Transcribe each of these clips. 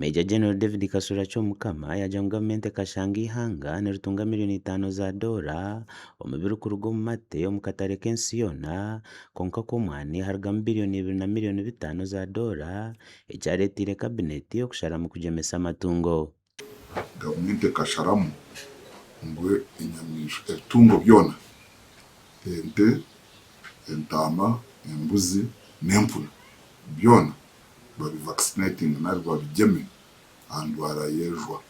Major General David Kasura Kyomukama yaagira ngu gavumenti ekashanga eihanga niritunga miriyoni itaano za doora omu birikuruga omu mate omu katare k'ensi yoona kwonka kw'omwani harugamu biriyoni ibiri na miriyoni bitaano za doora ekyareeteire kabineti okusharamu kugyemesa amatungo. Gavumenti ekasharamu ngu enyamaishwa, ebitungo byona, ente, entaama, embuzi n'empunu byona babi vaccinatinge nari babigyeme aha ndwara y'ejwa.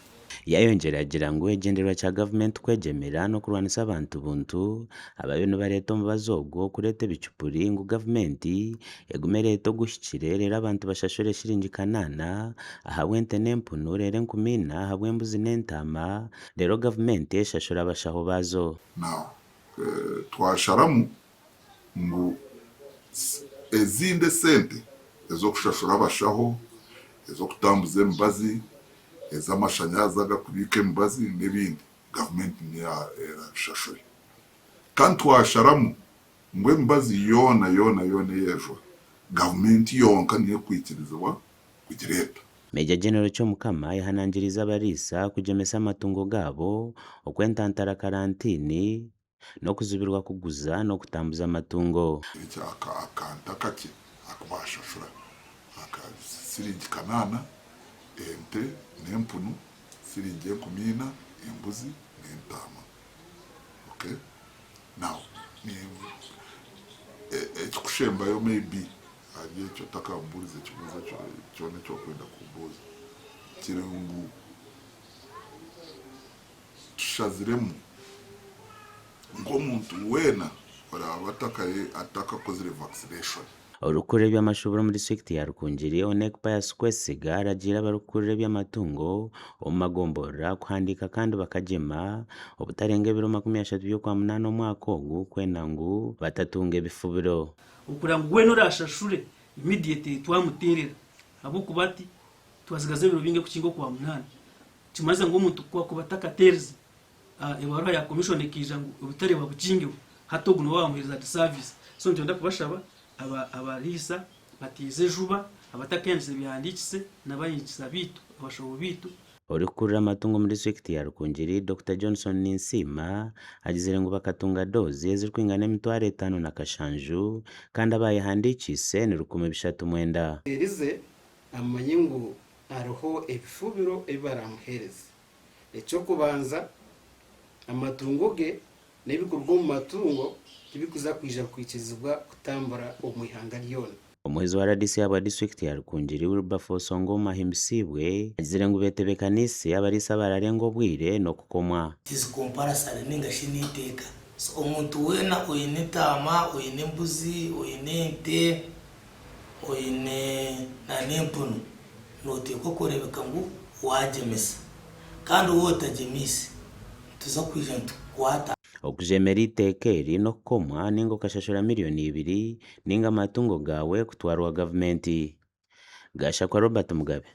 Yayongyera yagira ngu ekigyendererwa kya gavumenti kwegyemera n'okurwanisa abantu buntu ababaire nibareeta omubazi ogwo kureeta ebicupuri ngu gavumenti egume ereete oguhikire reero abantu bashashure shiringi kanaana ahabw'ente n'empunu reero enkumiina ahabw'embuzi n'entaama reero gavumenti eshashure abashaho baazo. Now twasharamu ngu ezindi esente ez'okushashura abashaho, ez'okutambuza emibazi, ez'amashanyarazi agakubiika emibazi n'ebindi, gavumenti niyo erabishashure. Kandi twasharamu ngu emibazi yoona yoona yoona ey'ejwa, gavumenti yonka niyo ekwikirizibwa kugireeta. Major General Kyomukama ayehanangiriize abariisa kugyemesa amatungo gaabo okwentantara karantiini n'okuzibirwa kuguza n'okutambuza amatungo. Eki akantu akakye aku baashashura aka siringi kanaana ente n'empunu, siringi enkumi ina embuzi n'entaama. Okay now ekikushembayo may be ahari ekyo otakambuurize ekibuuzo kyona eki orikwenda kumbuuza kiri ngu Tushaziremu ngu omuntu weena oraabe atakakozire vaccination. Orikukurira eby'amashuburo omu disiturikiti ya Rukungiri, Onek Pius Kwesiga aragiire abarikukurira eby'amatungo omu magomborora kuhandiika kandi bakagyema obutarenga ebiro 30 by'Okwamunaana omwaka ogu kwenda ngu batatunga ebifubiro. Okureba ngu weena oraashashure immediately twamuteerera ahabw'okuba ati twatsigaza ebiro bingi okukinga Okwamunaana. Nikimanyisa ngu omuntu ku akuba atakateerize ebaruha ya commission ekaija ngu obutare bwabukingirwe, hati ogu nooba wamuheereza disservice. So nitwenda kubashaba abariisa batiize juba, abatakeyandikisize beehandiikise n'abahingiisa baitu, abashaho baitu. Orikukurira amatungo omu disiturikiti ya Rukungiri, Dokita Johnson Ninsiima agizire ngu bakatunga doozi ezirikwingana 5700 kandi abayehandiikiise ni 309. Erize amanye ngu Hariho ebifubiro ebi baraamuheereze. Eky'okubanza, amatungo ge n'ebikuruga omu matungo tibikuza kwija kwikirizibwa kutambura omu ihanga ryona. Omuhwezi wa rdc ahabwa disiturikiti ya Rukungiri, Wilberforce Ongoma Ahimbisibwe agizire ngu betebekanise abariisa abararenga obwire n'okukomwa. It is compulsory ninga shi n'eiteeka. So omuntu weena oine entaama, oine embuzi, oine ente, oine na n'empunu, nooteekwa kureebeka ngu waagyemesa. Kandi waaba otagyemiise, nituza kwija nitukukwata. Okujeemera eiteeka eri n'okukomwa ninga okashashura miriyoni ibiri ninga amatungo gaawe kutwarwa gavumenti. Gashakwa Robert Mugabe.